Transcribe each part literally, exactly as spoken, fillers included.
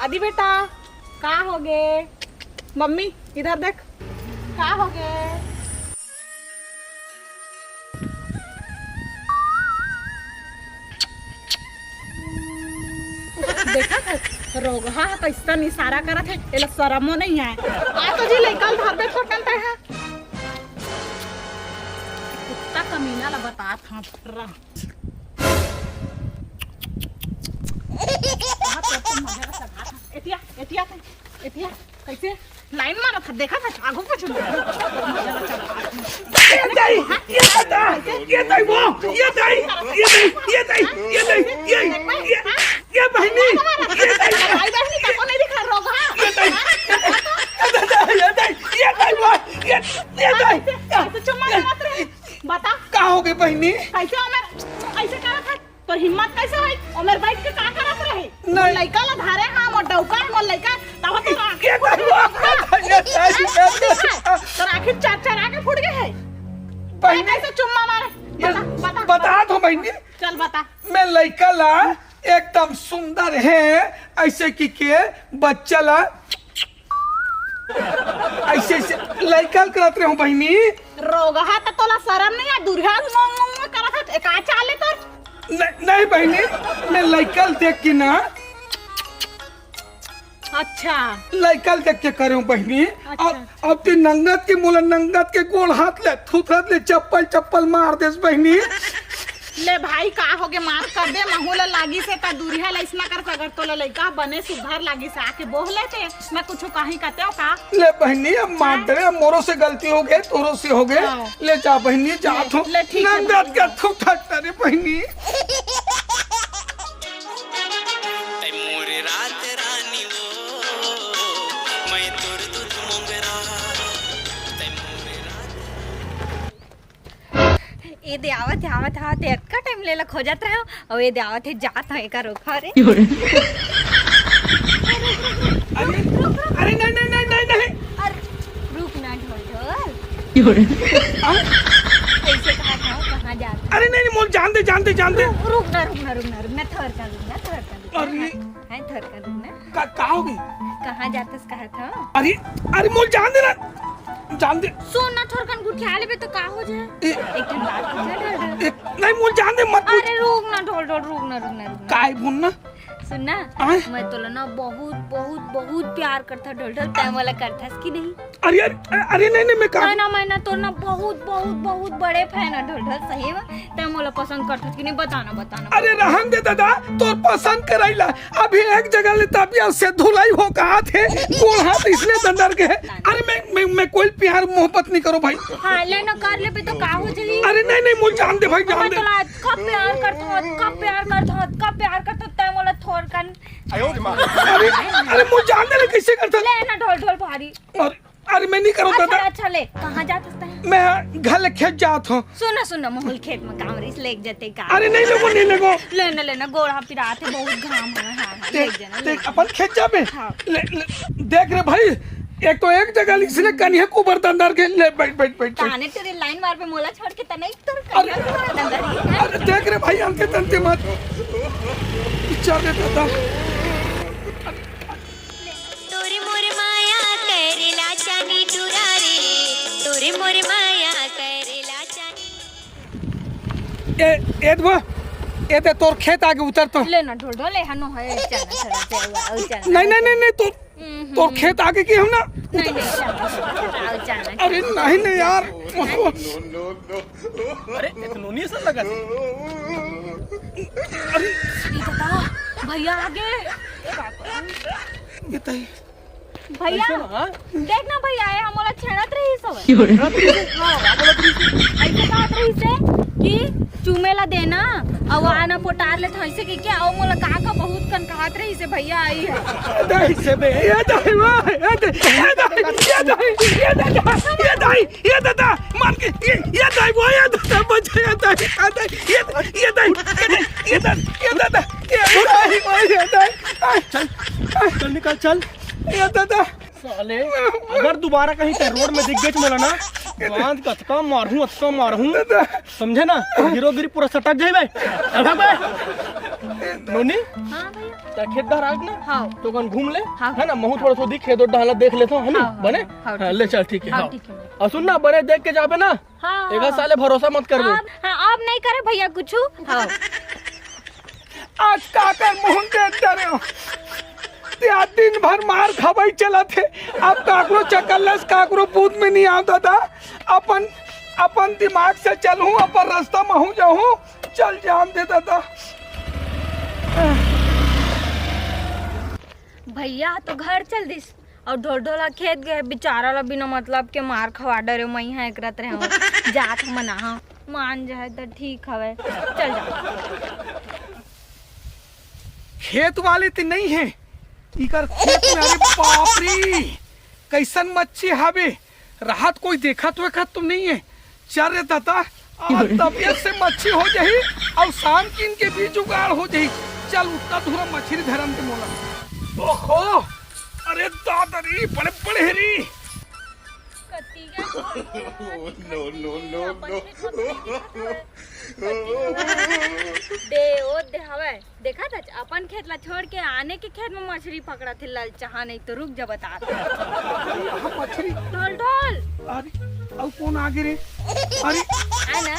अदी बेटा, का होगे? मम्मी, इधर देख, का होगे? देखत हस, रोगहा ह कइसन इशारा करत हे, एला शरमो नइ आय। आ तो जी लइका ल धरबे थोकन तैं ह। कुत्ता कमीना ल बतात हँव, रह। एतिया, एतिया, एतिया, कइसे? लाइन मारत हस, देखत हस, आगू पाछू। ये दाई, ये दाई, ये दाई वो, ये दाई, ये दाई, ये दाई, ये दाई, ये, ये, ये बहिनी, ये दाई, भाई बहिनी का कोने दिखा रोगहा? ये दाई, ये दाई, ये दाई, ये दाई वो, ये, ये दाई। कइसे चुम्मा मारत रहे? बता। का होगे बहिनी? कइसे ओमेर, अइसे करत हस? तोर हिम्मत कइसे होई? ओमेर बइठ के का करत रहे? नहीं। लइका ला धरे हँव, मोर डउका हे, मोर लइका, तब तो आँखी ये फूट तो गए। ये तो तोर आँखी चरचरा के फूट गए हे। बहिनी। कइसे चुम्मा मारे? ये बता, बता, बता तो बहिनी। चल बता। मैं लइका ला एकदम सुंदर हे, अइसे कहिके बच्चा ला अइसे, अइसे लइका ल करत रहे हँव बहिनी। रोगहा त तोला शरम नइ आय, दुरिहा ल मोंग मोंग करत हस, ए का चाल हे तोर? नहीं, नहीं बहिनी, मैं लइका ल देख के ना। अच्छा। लइका ल देख के करे हँव बहिनी। अच्छा। अब, अब तैं नंगत के, मोला नंगत के गोड़ हाथ ले, थुथरत ले चप्पल, चप्पल मार देस बहिनी। ले भाई, का होगे, माफ कर दे, महूँ ला लागिस हे त दुरिहा ल अइसना करस, अगर तोला लइका बने सुघर लागिस हे, आके बोह लेते, मैं कुछु कहीं कतेंव का? ले बहिनी, अब माफ हाँ? दे, मोरो से गलती होगे, तोरो से होगे, हाँ। ले जा बहिनी, जा ले, तू, ले, ठीक हे, नंगत भाई। के थुथरत रे बहिनी। तै मोर रात रानी वो, मैं तोर दूध मोंगरा। तै मोर रात ए दे आवत हे, आवत हे, आवत हे, अतका टाइम ले ला खोजत रहे हँव, अउ ए दे आवत हे, जात हँव, एकर रोकहूँ रे। अरे, अरे, नहीं, नहीं, नहीं, नहीं, नहीं। अरे, रुक ना, ढोल, ढोल। हाँ? अइसे कहा था, कहाँ जात हस? अरे, नहीं, नहीं, मोला जान दे, जान दे, जान दे। रुक, रुक ना, रुक ना, रुक ना, रुक ना, थोरकन रुक ना, थोरकन रुक ना। अरे। हाँ, हाँ, थोरकन रुक ना। का, का होगे? कहाँ जात हस कहा था? अरे, अरे, मोला जान दे ना। जान दे। सुन ना, थोरकन गुठिया लेबे त का हो जाय? ए, एक ठन बात पूछे ना। ए, नहीं, मोला जान दे, मत पूछ। अरे रुक ना, ढोल ढोल, रुक ना, रुक ना, रुक ना। काय बोल ना? सुन ना, आय? मैं तोला ना बहुत, बहुत, बहुत प्यार करथँव ढोल ढोल, तैं मोला करथस कि नहीं? अरे, अरे, अरे, नहीं, नहीं, मैं का मैं ना, मैं ना तोर ना बहुत, बहुत, बहुत बड़े fan हँव ढोल ढोल, सही में। तैं मोला पसंद करथस कि नहीं, बता ना, बता ना। अरे रहन दे दादा, तोर पसंद करई ला। अभी एक जगह ले तबियत से धुलाई हो कहा थे, गोड़ हाथ इसने दंदर के है। अरे मैं, मैं, मैं कोई प्यार मोहब्बत नहीं करो भाई। हाँ, ले ना कर लेबे त का हो जाही? अरे नहीं, नहीं, मोला जान दे भाई, जान मैं दे। तोला अतका प्यार करथँव, अतका प्यार करथँव, अतका प्यार करथँव, तैं मोला थोरकन। अरे, अरे मोला जान दे ले, कइसे करथस? ले ना ढोल ढोल भारी। अरे, अरे, मैं नहीं करूँ अच्छा, दादा। अच्छा, ले, कहाँ जात हस तैं? मैं घर ले खेत जात हँव। सुन ना, सुन ना, महूँ ल खेत में काम रहिस, लेग जाते का। अरे, नहीं लेगो, नहीं लेगो। ले ना, ले ना, गोड़ हाथ पिरात हे, बहुत घाम हे। हाँ, हाँ, देख, लेग जाना, देख, लेग अपन खेत जाबे। हाँ। ले, ले, देख रे भाई, एक तो एक जगह इसने कनिहा कुबर दंदर के, ले, बैठ, बैठ, बैठ, बैठ। काने तेरे लाइन मारबे, मोला छोड़ के तने एक तोर अरे, कनिहा कुबर दंदर के, हाँ? अरे, देख रे भाई, अंते तंते मत। चल रे दादा। तोरे मोर माया करेला चानी टुरा रे, तोरे मोर माया करेला चानी। ए, ए दबा, ए ते तोर खेत आगे उतर तो। ले ना ढोल ढोल, ए हनो है, चल ना, चल ना, चल ना, चल ना। नहीं, नहीं, नहीं, नहीं, तोर, हम्म, तोर हम्म। खेत आगे की हम ना। नहीं, नहीं, चल ना, चल ना, चल ना। अरे नहीं, नहीं यार। अरे, एक नोनी असन लगत हे। अरे। ई दादा, भैया आगे। ए बाप रे। ये तई। भैया, कइसे ना, हाँ? देख ना भैया, ए हमला छेड़त रहिस हवय। छेड़त रहिस हे? हाँ। का बोलत रहिस हे? अइसे कहत रहिस हे कि चूमे ला देना, अउ आना पोटार ले थइसे के क्या, अउ मोला का का बहुत कन कहत रहिस हे भैया, आई हे। ये दाई से बे, ये दाई, ये दाई, ये दाई, ये दाई, ये दाई, ये दाई, ये दाई, ये दाई, ये दाई, वो ये दाई, बच, ये दाई, ये दाई, ये, ये दाई, ये दाई, ये दाई, ये दाई, वो ये दाई, ये दाई। चल, चल निकल, चल। ये दादा। साले, अगर दोबारा कहीं ते रोड में दिख गए मोला ना, बांध के अतका मारहूं, अतका मारहूं। दादा। समझे ना? हीरोगिरी पूरा सटक जाए बे। चल भाग बे। नोनी? हाँ भैया। त खेत डहर आके ना, हाँ। तो कन घूम ले, हाँ। है ना, महू थोड़ा सा दिख खेत डहर ला देख लेथों, है ना, हाँ, हाँ, बने? हाँ, हाँ, ठीक ले है। चल, ठीक है, हाँ, हाँ। ठीक है। अउ सुन ना, बने देख के जाबे ना, हाँ, एकर हाँ। साले भरोसा मत करबे। अब, हाँ, अब नहीं करे भैया कुछ। हाँ। आज काकर मुंह देख डरे हो? ते आज दिन भर मार खवाई चलत हे, अब काकरो चकल्लस, काकरो बूंद में नहीं आव दादा। अपन, अपन दिमाग से चलहूं, अपन रास्ता महू जाहूं, चल जान दे दादा। भैया तो घर चल दिस अउ ढोलढोला खेत गए, बेचारा ला बिना मतलब के मार खवा डरे, मैं इहाँ एकरत रहे हूँ। जात हमन आहा, मान जाए त ठीक हवे, चल जा। खेत वाले ते नहीं है, इकर खेत में, अरे बाप रे, कैसन मच्छी हवे, राहत कोई देखत वेखत तो नहीं है। चल रे दादा, आज तबियत से मच्छी हो जाही अउ शाम किन के भी जुगाड़ हो जाही। चल, उतना धुरा मछली धरन दे मोला। ओहो, अरे दादा रे, बड़े बड़े हे रे। कत्ती के नो, नो, नो, अपन नो। खेत में कत्ती के दे, ओ दे हवे। देखा था, अपन खेत ला छोड़ के आने के खेत में मछली पकड़ा थे ललचाहा, नहीं तो रुक जा, बता। हाँ, मछली। ढोल, ढोल। अरे, अउ कौन आगे रे? अरे। है ना?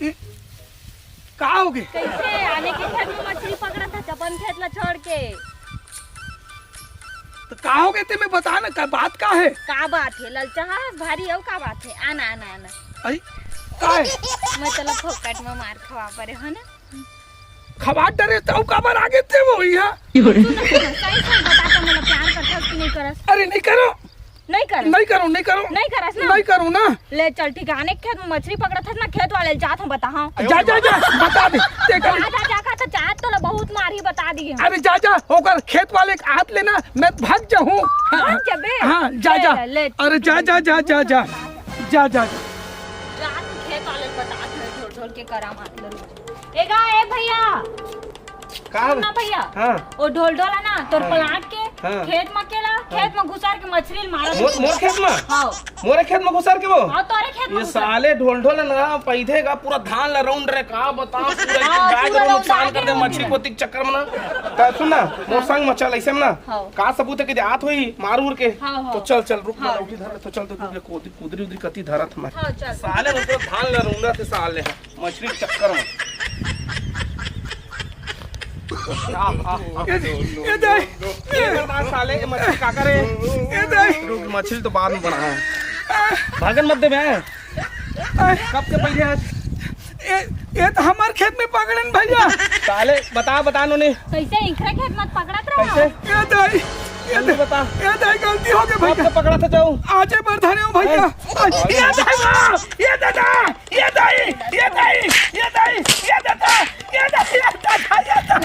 ए, का हो गए? कैसे आने के खेत में मछली पकड़ा था, अपन खेत ला छोड़ के? तो का हो गए ते में बता ना, का बात का है? का बात है? ललचाहा भारी हो, का बात है? आना, आना, आना। अरे, का है? मैं तोला फोकट में मार खवा परे हो ना। खवा डरे तो काबर आगे ते वो यहाँ? सुन, सुन, सही, सही बता, तो मोला प्यार करता है कि नहीं करस? अरे नहीं करो। नहीं करस? नहीं करो, नहीं करो। नहीं करस ना? नहीं करो ना। ले चल, ठीक है, आने खेत में मछली पकड़ा था ना, खेत वाले जात हम बता, हाँ। जा, जा, जा, बता दे। ते जा, कर जा, जा, का तो जात तो ला बहुत मारी बता दिए। अरे जा, जा, ओकर खेत वाले के हाथ लेना, मैं भाग जाहूँ। हाँ, भाग जाबे? हाँ, जा, ले, जा। ले, ले। अरे जा, जा, जा, जा, जा। जा, जा, जा। जा तू खेत वाले बता दे, ढोल ढोल के करा मार ले। ए गा, ए भैया। का सुन ना भैया। हाँ। ओ ढोल ढोल है ना, तोर हाँ। प्लाट के हाँ। खेत में केला, हाँ। खेत में घुसार के मछली मारा मोर, मोर खेत में? हाँ। मोरे खेत में घुसार के वो? हाँ, तोरे खेत में ये घुसार। साले ढोल ढोल है ना, पैदे का पूरा धान ला रौंद रहे, का बताओ, पूरा एकदम हाँ, गाय पूरा गरु रौंद नुकसान आगे कर दे, रौंद मछली रहे। पोती के चक्कर में ना। का सुन ना, मोर हाँ। संग में चल, ऐसे में ना, हाँ। का सबूत है कि आत होई मार उर के? हाँ, हाँ। तो चल, चल, रुक, हाँ। मैं उठी धर ले, तो चल, तो हाँ। रुक ले, कुदरी, कुदरी उदरी कती धरत हमारे। हाँ, चल। साले में तो धान ला रौंदा थे साले, मछली के चक्कर में। आ, आ, आ। ए, ए दाई, ए बर्दाश्त साले, ये मछली का करे? ए दाई। रुक, मछली तो बाद में बना है। भागन मत दे बे। कब के पहले आज? ए, ए तो हमार खेत में पकड़न भैया। साले, बता, बता नोनी। कैसे इखरे खेत में पकड़त रहा? कैसे? ए दाई, ए जल्दी दाई, बता। ए दाई, गलती हो गई कब भैया। के पकड़ा था जाऊ? आजे बर धरे हो भैया। हैं? आज, ए दाई, वाह, ए दादा। ये दाई, ये दाई, ये दाई, ये दादा, ये दाई, ये दादा, ये दाई,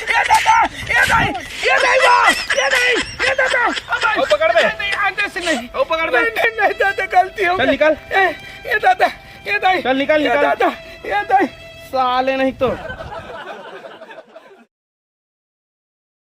ये दाई, ये दाई, वाह, ये दाई, ये दादा, अब ओ, पकड़ बे। नहीं, नहीं, आगे से नहीं। ओ, पकड़ बे। नहीं, नहीं, नहीं, दादा, गलती हो चल, गई। निकल। ए, ये दादा, ये दाई, चल, निकल, ये निकल। दादा, ये दाई। साले नहीं तो।